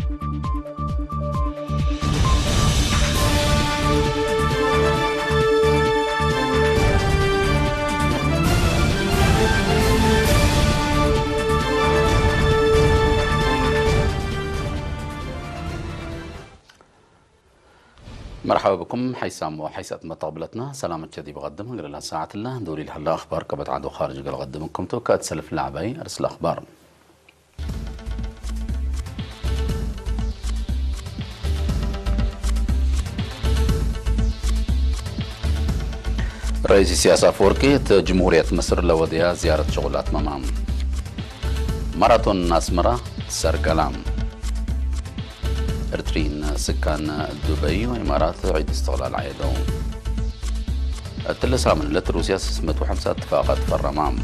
መርሓባ ብኩም። ሓይሳሞ ሓይሳት መተቕብለትና ሰላም እቸት ይበቐድም። እግርላ ሰዓትላ ዶሊል ሃላ ኣኽባር ቀበት ዓዶ ኻርጅ ገለቐድም። እኩም ተወካት ሰልፍ ላዕባይ ኣርስላ ኣኽባር። رئيس السياسة أفوركي تجمهورية مصر لوديا زيارة شغل أتممام. ماراثون أسمرة سرقلام. إرترين سكان دبي وإمارات عيد استقلال عيدو. التلسام لت روسيا ستمية وخمسة اتفاقات فرمام.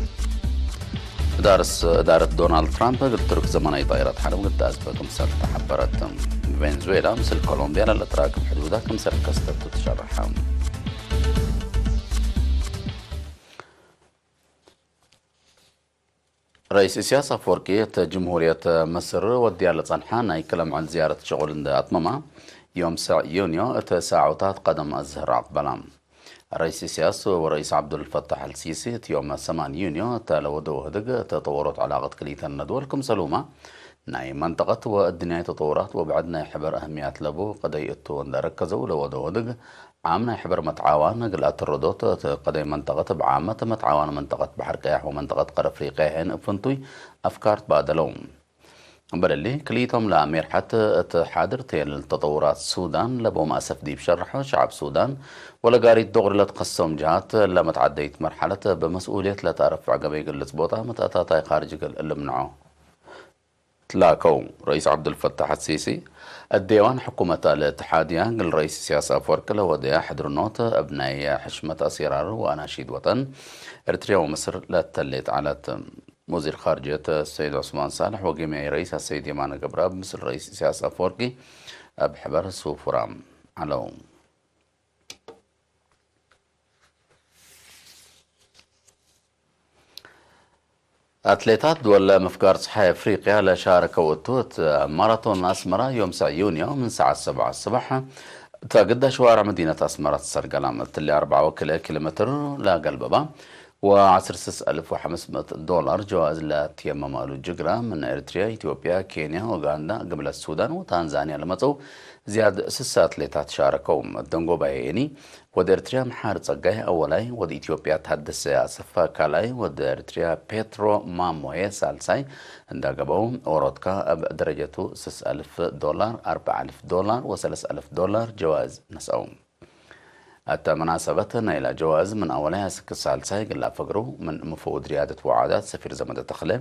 إدارة إدارة دونالد ترامب قلت ترك زمان أي طائرة حرب قلت أسباب مسار تحبرت. فنزويلا مثل كولومبيا للأتراك بحدودها كم سر كستة تتشرح. رئيس إسياس أفوركي جمهورية مصر وديال صنحا ناي كلام عن زيارة شغل أتمما يوم سع يونيو تساعدات قدم الزهر أقبلام. رئيس إسياس ورئيس عبد الفتاح السيسي يوم ثمانية يونيو تالو دو هدق تطورت علاقة كليتا ندول كم سلومة ناي منطقة والدنيا تطورات وبعدنا يحبر أهميات لبو قد يأتو ندرك كزو لو دو هدق عام ናይ ሕበር መትዓዋን ግልኣት ሮዶት እቲ ቀደይ መንጠቐት ብዓመት መትዓዋን መንጠቐት ባሕር ቀያሕ ወመንጠቐት ቀር ኣፍሪቃ ይሕን እፍንቱይ ኣፍካርት ባደለው። በለሊ ክልኢቶም ለኣሜርሓት እቲ ሓድር ተየል ተጠውራት ሱዳን ለቦ ማእሰፍ ዲብ ሸርሖ ሸዓብ ሱዳን ወለጋሪት ዶቕሪ ለትኸሶም ጅሃት ለመትዓደይት መርሓለት በመስኡልየት ለታረፍዕ ገበይ ግልጽ ቦታ መተኣታታይ ካርጅ ገል እልምንዖ። تلاكو رئيس عبد الفتاح السيسي الديوان حكومة الاتحادية قال رئيس سياسة أفورك لو دي حضر نوت أبناء حشمة أسيرار وأناشيد وطن إرتريا ومصر لا تليت على وزير خارجية السيد عثمان صالح وجميع رئيس السيد يمان قبراب مثل رئيس سياسة أفوركي أبحبر سوفرام علو. ኣትሌታት ድወለ ምፍጋር ፀሓይ ኣፍሪቅያ ለሻረከው እቱት ማራቶን ኣስመራ ዮም ሰዕ ዩንዮ ምን ሰዓት ሰብዓ ስባሕ ተግዳ ሸዋርዕ መዲነት ኣስመራ ተሰርገላ እትሊ ኣርብዓ ወክለ ኪሎ ሜትር ላገልበባ ወዓስር ስስ ኣልፍ ወሓምስመት ዶላር ጀዋዝ ለትየመማሉ ጅግራ ምን ኤርትርያ፣ ኢትዮጵያ፣ ኬንያ፣ ኡጋንዳ፣ ግብለት ሱዳን ወታንዛንያ ለመፀው ዝያድ ስሳ ኣትሌታት ሻረከው። ደንጎባየኒ ወደ ኤርትርያ መሓሪ ጸጋይ ኣወላይ፣ ወደ ኢትዮጵያ ታደሰ ኣሰፋ ካልኣይ፣ ወደ ኤርትርያ ፔትሮ ማሞየ ሳልሳይ እንዳገበው ኦሮትካ ኣብ ደረጀቱ ስስ ኣልፍ ዶላር፣ ኣርብዓ ኣልፍ ዶላር ወሰለስ ኣልፍ ዶላር ጀዋዝ ነስኣው። ኣታ መናሰበት ናይላ ጀዋዝ ምን ኣወላይ ኣስክ ሳልሳይ ግላ ፈግሩ ምን ምፍውድ ሪያደት ወዓዳት ሰፊር ዘመደ ተኽለ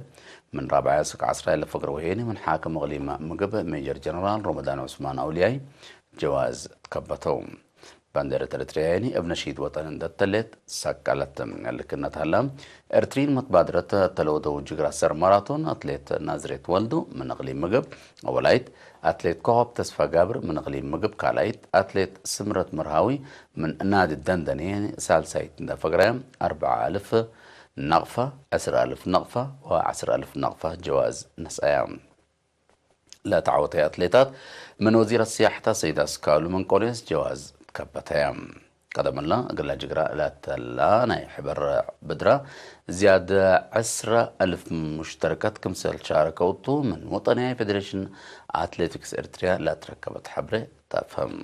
ምን ራብዓይ ኣስክ ዓስራ ኢለ ፈግሩ ወሄኒ ምን ሓከም እቕሊም ምግብ ሜጀር ጀነራል ሮመዳን ዑስማን ኣውልያይ ጀዋዝ ትከበተው። ባንዴራ ኤርትርያኒ እብ ነሺድ ወጠን እንደተሌት ሰቀለት። ልክነት ሃላ ኤርትሪን መትባድረት ተለወደው ጅግራ ሰር ማራቶን ኣትሌት ናዝሬት ወልዱ ምን እቕሊም ምግብ ኣወላይት፣ ኣትሌት ኮኸብ ተስፋ ጋብር ምን እቕሊም ምግብ ካልኣይት፣ ኣትሌት ስምረት መርሃዊ ምን ናዲ ደንደኔ ሳልሳይት እንዳ ፈግረ ኣርብዓ ኣልፍ ናቕፋ፣ ዕስራ ኣልፍ ናቕፋ ወዓስራ ኣልፍ ናቕፋ ጀዋዝ ነስኣያ። ለተዓወተያ ኣትሌታት ምን ወዚረት ስያሕታ ሰይዳ ስካሉ መንቆልዮስ ጀዋዝ ከበተያ። ቀደመላ እግላ ጅግራ እላተላ ናይ ሕበር ብድራ ዝያድ ዕስራ ኣልፍ ሙሽተረከት ክምሰል ሻረከውቱ ምን ወጠንያ ፌዴሬሽን ኣትሌቲክስ ኤርትርያ ላትረከበት ሓብረ ታፈም።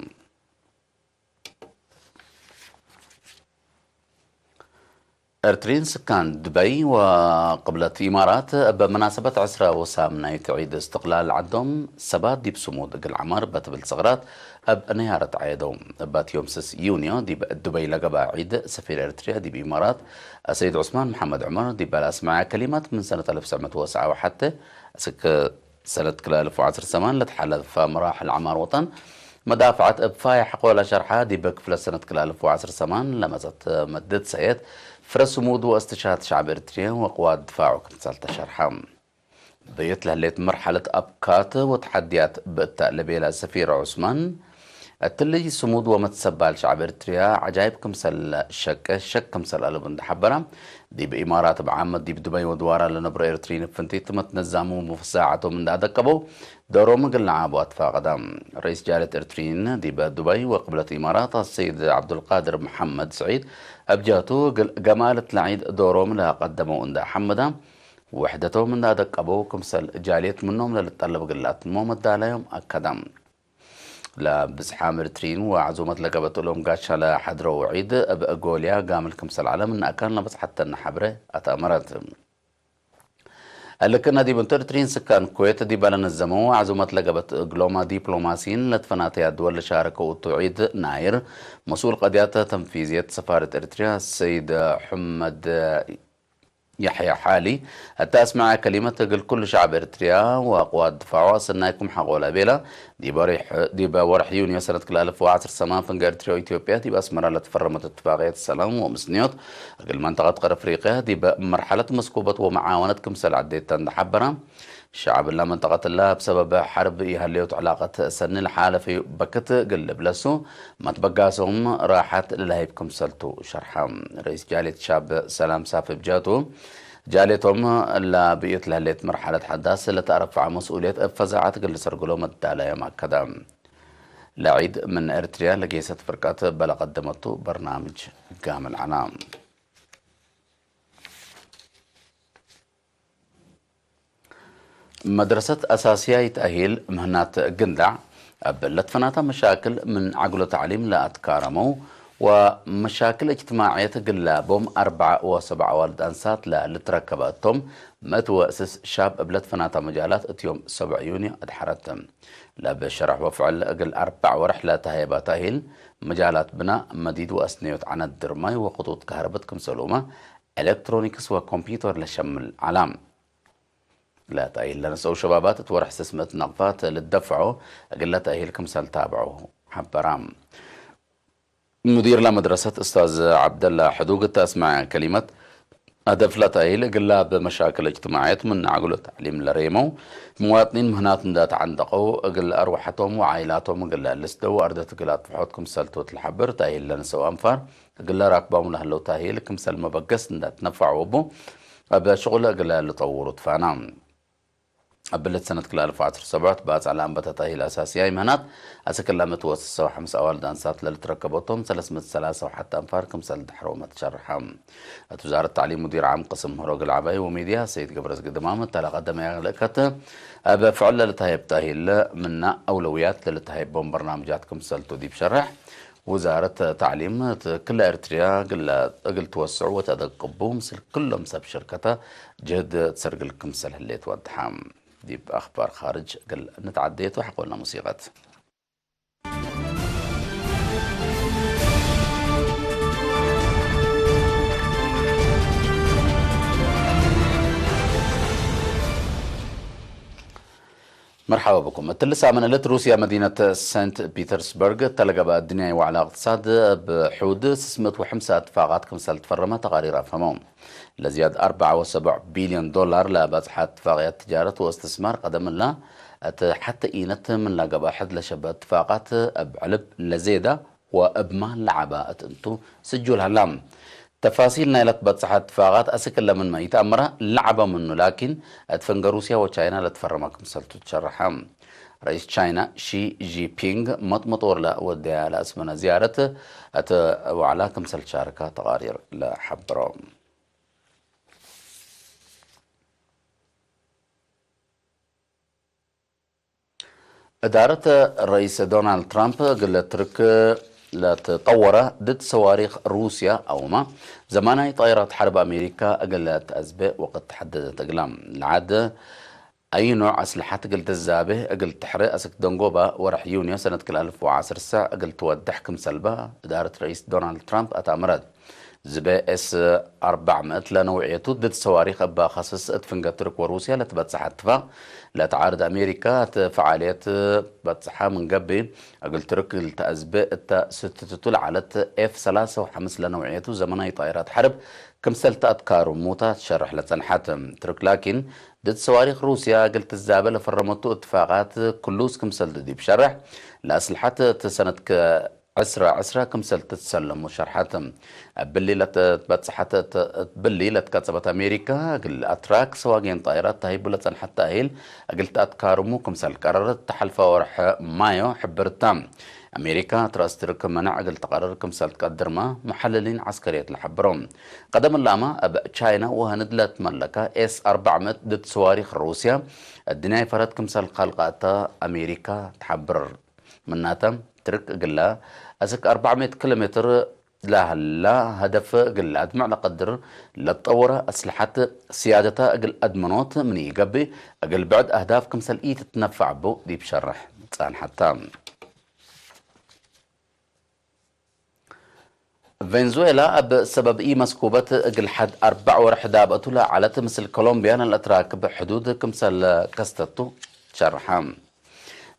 ኤርትሪን ስካን ድበይ ወቅብለት ኢማራት እብ መናሰበት ዕስራ ወሳም ናይቲ ዒድ እስትቅላል ዓዶም ሰባት ዲብ ስሙድ እግል ዓማር በትብል ሰቕራት እብ ነያረት ዓየደው። እባት ዮም ስስ ዩንዮ ዲብ ዱበይ ለገባ ዒድ ሰፊር ኤርትርያ ዲብ ኢማራት ሰይድ ዑስማን መሓመድ ዑመር ዲብ ኣስማዕያ ከሊማት ምን ሰነት ኣልፍ ሰመት ወሰዓ ወሓተ እስክ ሰነት ክልተ ኣልፍ ወዓሰርተ ሰማን ለትሓለፈ መራሕል ዓማር ወጠን መዳፍዓት እብ ፋይሕ ቆላ ሸርሓ ዲበ ክፍለ ሰነት ክልተ ኣልፍ ወዓሰርተ ሰማን ለመጸት መደት ሰየት ፍረ ስሙድ ወእስትሻሃድ ሸዕብ ኤርትርያ ወቅዋት ድፋዑ ክምሳል ተሸርሓ። በየት ለህሌት መርሓለት ኣብካት ወተሓድያት ብእታ ለቤላ ሰፊር ዑስማን እትልይ ስሙድ ወመትሰባል ሸዕብ ኤርትርያ ዓጃይብ ክምሰል ሸቀ ሸክ ክምሰል ኣለቡ እንዳሓበራ፣ ዲብ ኢማራት ብዓመት ዲብ ዱባይ ወድዋራ ለነብሮ ኤርትሪን ፍንቲት መትነዛሙ ሙፍሳዓቶም እንዳደቀበው ዶሮም ግልዓቡ ኣትፋቀዳ። ረኢስ ጃለት ኤርትሪን ዲበ ዱባይ ወቅብለት ኢማራት ኣሰይድ ዓብዱልቃድር መሓመድ ስዒድ ኣብጃቱ ገማለት ለዒድ ዶሮም ለቀደመው እንዳ ሓመዳ ውሕደቶም እንዳደቀበው ክምሰል ጃልየት ምኖም ለልጠለብ ግላትሞ መዳላዮም ኣከዳ። ለብዝሓም ኤርትሪን ወዓዙመት ለገበትሎም ጋሻ ለሓድረው ዒድ እብ ጎልያ ጋምል ክምሰል ዓለም እናኣካል ለበጽሓተና ሓብረ ኣተእመረት። እልክና ዲብ እንተ ኤርትሪን ስካን ኩዌት ዲበ ለነዘመው ዓዙመት ለገበት እግሎማ ዲፕሎማሲን ለትፈናተያ ድወል ለሻረከው እቱ ዒድ ናይር መስኡል ቀድያት ተንፊዝየት ሰፋረት ኤርትርያ ሰይድ ሑመድ ያሕያ ሓሊ እታ ኣስመዐ ከሊመት እግል ኩሉ ሸዕብ ኤርትርያ ወኣቅዋት ድፋዖ ሰናይኩም ሓቆላ ቤላ። ዲበ ወርሒ ዩንዮ ሰነት ክልተ ኣልፍ ወዓሰርተ ሰማን ፍንገ ኤርትርያ ወኢትዮጵያ ዲብ ኣስመራ ለትፈረመት እትፋቅየት ሰላም ወምስንዮት እግል መንጠቀት ቀር ኣፍሪቅያ ዲበ መርሓለት መስኩበት ወመዓወነት ክምሰል ዓዴታ እንዳሓበራ ሸዕብ እላ መንጠቀት እላ ብሰበብ ሓርብ ይሃለዮት ዕላቀት ሰኒ ለሓለፈዩ በክት ግልብ ለሱ መትበጋሶም ራሓት ለላሂብ ክምሰልቱ ሸርሓ። ረኢስ ጃሌት ሻብ ሰላም ሳፍ ብጃቱ ጃሌቶም እላ ብእት ለህሌት መርሓለት ሓዳስ ለተኣረፍዓ መስኡልየት እብ ፈዛዓት ግል ሰርግሎ መዳላዮም ኣከዳ። ለዒድ ምን ኤርትርያ ለጌሰት ፍርቀት በለቀደመቱ በርናምጅ ጋምል ዓና። መድረሰት ኣሳስያ ይትኣሂል ምህናት ግንዳዕ ኣብ ለትፈናታ መሻክል ምን ዓግሎ ተዕሊም ለኣትካረመው ወመሻክል እጅትማዕየት ግላቦም ኣርባዕ ወሰብዓ ዋልድ ኣንሳት ለልትረከበ እቶም ምእት ወእስስ ሻብ እብ ለትፈናታ መጃላት እትዮም ሰብዕ ዩኒ ኣድሓረት። ለብሸራሕ ወፍዕል እግል ኣርባዕ ወርሕ ለተሃየባ ተእሂል መጃላት ብና መዲድ ወኣስነዮት ዓነት ድርማይ ወክጡጥ ከህርብት ክምሰልኡመ ኤሌክትሮኒክስ ወኮምፒውተር ለሸምል ዓላም። ለተእሂል ለነሰው ሸባባት እት ወርሕ ስስምእት ነቕፋት ልደፍዖ እግል ለተእሂል ክምሰል ታብዖ ሓበራ። ሙዲር ለመድረሰት እስታዝ ዓብደላ ሕዱግ እት ኣስማዐ ከሊመት፣ ሀደፍ ለተእሂል እግላ ብመሻክል እጅትማዕየት ምን ዓግሎ ተዕሊም ለሬመው ምዋጥኒን ምህናት እንዳተዓንደቀው እግል ኣርዋሐቶም ወዓይላቶም እግል ልስደው ኣርደት እግል ኣጥፍሖት ክምሰልቶት ለሐብር ተእሂል ለነሰው ኣንፋር እግለ ራክባሙ ለህለው ታሂል ክምሰል መበገስ እንዳትነፋዕ ወቡ፣ ኣብ ሽቁለ እግለ ልጠውሩ ትፋና። ኣብ ብለት ሰነት ክልተ ኣልፍ ዓሰርተ ሰብዓት ባጽዕ ለኣንበተ ታሂል ኣሳስያይ ምህናት፣ ኣሰክላ ምእት ወሰሳ ወሐምስ ኣዋልድ ኣንሳት ለልትረከበቶም ሰለስመት ሰላሳ ወሓተ ኣንፋር ክምሰል ድሕረው መትሸርሐ። እት ውዛረት ታዕሊም ሙዲር ዓም ቅስም ምህሮ ግልዓባይ ወሚድያ ሰይድ ገብረዝጊ ድማም፣ እታ ለቀደመያ ልእከት፣ ኣብ ፍዕል ለልታሂብ ታሂል ምና ኣውለውያት ለልታሂቦም በርናምጃት ክምሰልቱ ዲብ ሸርሕ፣ ውዛረት ታዕሊም እት ክለ ኤርትርያ ግለ እግል ትወስዕ ወተደቅቡ ምስል ክሎም ሰብ ሽርከተ ጅህድ ትሰርግል ክምሰል ህሌት ወድሓ። ዲብ ኣኽባር ኻርጅ እግል ንትዓደየት ወሕቆልና ሙሲቀት። መርሓባ ብኩም። እትሊ ሳምን እለት ሩስያ መዲነት ሰንት ፒተርስበርግ እተለገበ ድንያይ ዋዕላ እቅትሳድ ብሑድ ስስምእት ወሕምሳ እትፋቃት ክምሰል ትፈረመ ተቃሪር ኣፍህመው። ለዝያድ ኣርባዓ ወሰብዕ ቢልዮን ዶላር ለበጽሐ እትፋቅያት ትጃረት ወእስትስማር ቀደምላ እቲ ሓተ ኢነት ምን ለገበ ሕድ ለሸበ እትፋቃት እብ ዕልብ ለዜዳ ወእብ ማል ለዓባ እት እንቱ ስጁል ሀላ። ተፋሲል ናይ ለትበጽሐ እትፋቃት አስክ ለምንመ ኢተአምረ ለዐበ ምኑ፣ ላኪን እት ፈንገ ሩስያ ወቻይና ለትፈረመ ክምሰልቱ ትሸረሐ። ረኢስ ቻይና ሺ ጂፒንግ መጥመጥ ወር ለወደያ ለአስመነ ዝያረት እት ዋዕላ ክምሰል ሻርከ ተቃሪር ለሐብሮ። እዳረት ረኢስ ዶናልድ ትራምፕ እግል ትርክ ለትጠወረ ድድ ሰዋሪኽ ሩስያ አውመ ዘማናይ ጣይራት ሐርብ አሜሪካ እግል ተአዝበ ወቅት ተሐደደት እግላ። ለዓድ አይ ኖዕ አስልሐት እግል ትዛቤ እግል ትሕረ አስክ ደንጎባ ወርሕ ዩንዮ ሰነት ክልተ አልፍ ወዐስር ሰዕ እግል ትወድሕ ክምሰልባ እዳረት ረኢስ ዶናልድ ትራምፕ አትአምረት። ዝበ ኤስ ኣርባዕመእት ለነውዕየቱ ድድ ሰዋሪኽ እባ ኸስስ እትፍንገ ትርክ ወሩስያ ለትበጽሐ እትፋቕ ለተዓርድ ኣሜሪካ እት ፈዓልየት በጽሐ ምንገቢ እግል ትርክ ልተእዝበ እተ ስትትቱ ለዓለት ኤፍ ሰላሳ ወሓምስ ለነውዕየቱ ዘመናዊ ጣይራት ሐርብ ክምሰል ተኣትካሩ ሙታ ትሸርሕ ለጸንሐት። ትርክ ላኪን ድድ ሰዋሪኽ ሩስያ እግል ትዛበ ለፈረመቱ እትፋቓት ክሉስ ክምሰል ዲብ ሸርሕ ለኣስልሓት እት ሰነት ዕስራ ዕስራ ክምሰል ትትሰለሙ ሸርሓት። እብሊ ለትበጽሐት እብሊ ለትቀጸበት ኣሜሪካ እግል ኣትራክ ሰዋጌን ጣይራት ተሂቡ ለጸንሐት ተእሂል እግል ተኣትካርሙ ክምሰል ቀረረት ተሓልፈ ወርሕ ማዮ ሕብርታ። ኣሜሪካ ትረእስ ትርክ መናዕ እግል ተቐረር ክምሰል ትቀድርማ መሐልሊን ዓስከርየት ለሐብሮ። ቀደም ላማ ኣብ ቻይና ወሀንድ ለትመለካ ኤስ ኣርባዕመእት ድድ ሰዋሪኽ ሩስያ እድንያይ ፈረት ክምሰል ካልቃታ ኣሜሪካ ትሓብር። ምናተ ትርክ እግላ እስክ ኣርባዕመእት ኪሎ ሜትር ላህላ ሀደፍ እግል ኣድምዕ ለቀድር ለጠወረ ኣስልሓት ስያደታ እግል ኣድመኖት ምን ይገብእ እግል ብዕድ ኣህዳፍ ክምሰል ኢትትነፋዕ ቡ ዲብ ሸርሕ ጻንሐታ። ቬንዙዌላ ኣብ ሰበብ ኢ መስኩበት እግል ሐድ ኣርባዕ ወርሕ ዳብአቱ ለዓለት ምስል ኮሎምቢያ ለልአትራክብ ሕዱድ ክምሰል ከስተቱ ሸርሐ።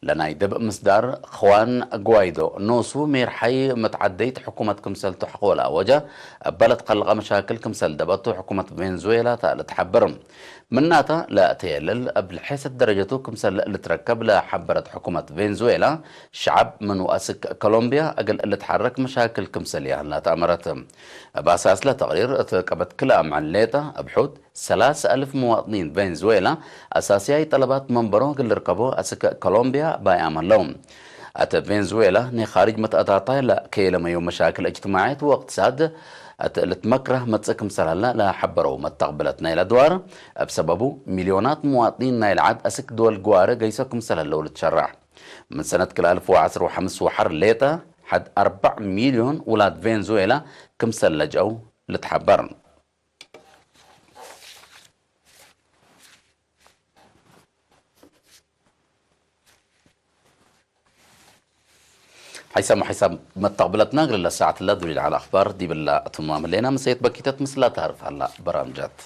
ለናይ ደብእ ምስዳር ኽዋን ጓይዶ ኖሱ ሜርሓይ መትዓደይት ሕኩመት ክምሰልቱ ሐቆ ለአወጃ እባ ለትኸለቐ መሻክል ክምሰል ደበቱ ሕኩመት ቬንዙዌላ ተልትሐብር። ምናታ ለተየለል እብ ልሐሰት ደረጀቱ ክምሰል ልትረከብ ለሐበረት ሕኩመት ቬንዙዌላ፣ ሸዓብ ምን ወአስክ ኮሎምቢያ እግል ልትሐረክ መሻክል ክምሰል ያህላ ተአመረት። እብ አሳስ ለተቅሪር እት ቀበት ክልአም ሌጠ እብ ሑድ ሰላሳ አልፍ መዋጥኒን ቬንዙዌላ አሳስያይ ጠለባት መንበሮ እግል ልርከቦ አስክ ኮሎምቢያ ባይአም ሀለው። እት ቬንዙዌላ ናይ ኻርጅ መትአታታይ ለከየለመዩ መሻክል እጅትማዕየት ወእቅትሳድ እት ልትመክረህ መጽእ ክምሰል ሀላ ለሐበረው መተቅብለት ናይለ ድዋር፣ እብ ሰበቡ ሚልዮናት መዋጥኒን ናይለ ዓድ አስክ ድወል ግዋረ ገይሶ ክምሰል ሀለው ልትሸራሕ። ምን ሰነት ክልተ አልፍ ወዐስር ወሐምስ ወሐር ሌጠ ሐድ አርባዕ ሚልዮን ውላድ ቬንዙዌላ ክምሰል ለጅአው ልትሐበር። ሓይሳም ሓይሳም መተቕብለትና እግል ለሰዓት እላ ዱሪድ ዓላ ኣኽባር ዲብላ እትማም ህሌና ምሰየት በኪተት ምስላ ታርፍ ኣላ በራምጃት።